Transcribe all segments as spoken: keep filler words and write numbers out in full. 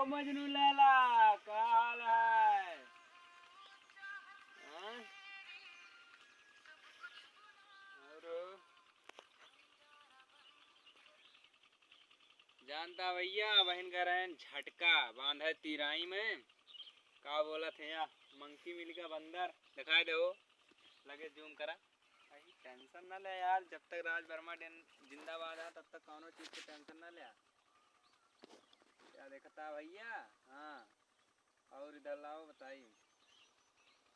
ओ मजनू लैला, का हाल है? हाँ? और जानता भैया, बहिन घर हैं झटका बांधे तिराई में। का बोलत है या मंकी मिल गया बंदर, दिखाई दे हो, लगे जूम करा। भाई टेंशन ना ले यार, जब तक राज वर्मा डेन-, जिंदाबाद है तब तक कौनो चीज के टेंशन ना ले। क्या देखता भैया? हाँ, और इधर लाओ बताई।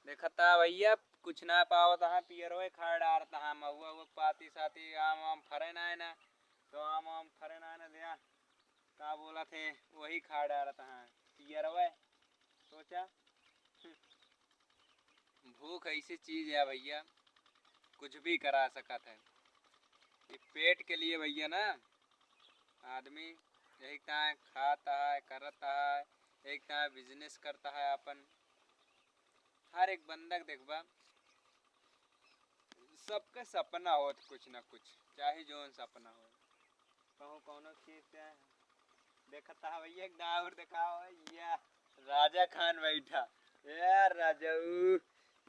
देखता भैया, कुछ ना पावत है, पियरवे खाड़ डारत है, महुआ उहुआ के पाती साती आम आम फरे ना है ना, तो आम आम फरे ना है ना, दिया का बोलत है, वही खाड़ डारत है पियरवे। सोचा, भूख ऐसी चीज है भैया, कुछ भी करा सकत है। ये पेट के लिए भैया ना, आदमी यही ताए खाता है, करता है, एक ताए बिजनेस करता है अपन। हर एक बंदा के देखबा, सबका सपना होत कुछ ना कुछ, चाहे जौन सपना हो। कहूँ कौनो चीज से देखता है भैया, एक दाउर दिखाओ, या राजा खान बैठा। ए राजाऊ,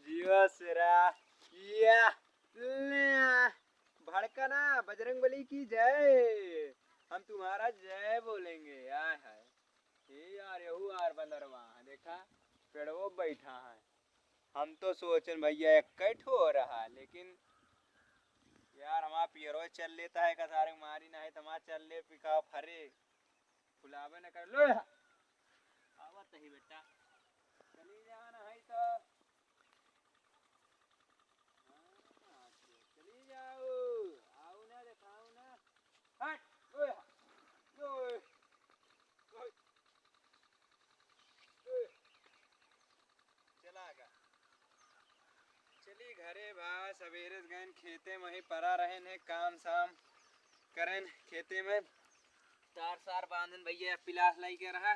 जीवा शेरा, या ले आ, भड़कना बजरंग बली की जय। हम तुम्हारा जय बोलेंगे। आय हाय, ये यार, यहू यार बंदरवा है, देखा पेड़वो बैठा है। हम तो सोचन भैया एक ठो रहा, लेकिन यार हमारा पियरो चल लेता है, का सारे मारी ना है तो हमारा चल ले पिका फरे फुलावे न कर लो। आवत ही बेटा, चली जाना है तो। हाँ, चली जाओ, आओ ना, दिखाओ ना। हट, ओए, ओए, ओए, ओए। चला गा। चली घरे भा, सवेरे से गएन खेते में ही परा रहेन है, काम साम करेन खेते में। तार सार बांधन भैया, पिलास लाई के रहा।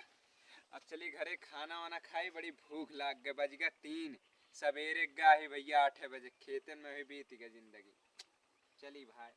अब चली घरे खाना वाना खाई, बड़ी भूख लाग गए, बज गया तीन। सवेरे गा ही भैया आठ बजे, खेतन में ही बीत गई जिंदगी। चली भाई।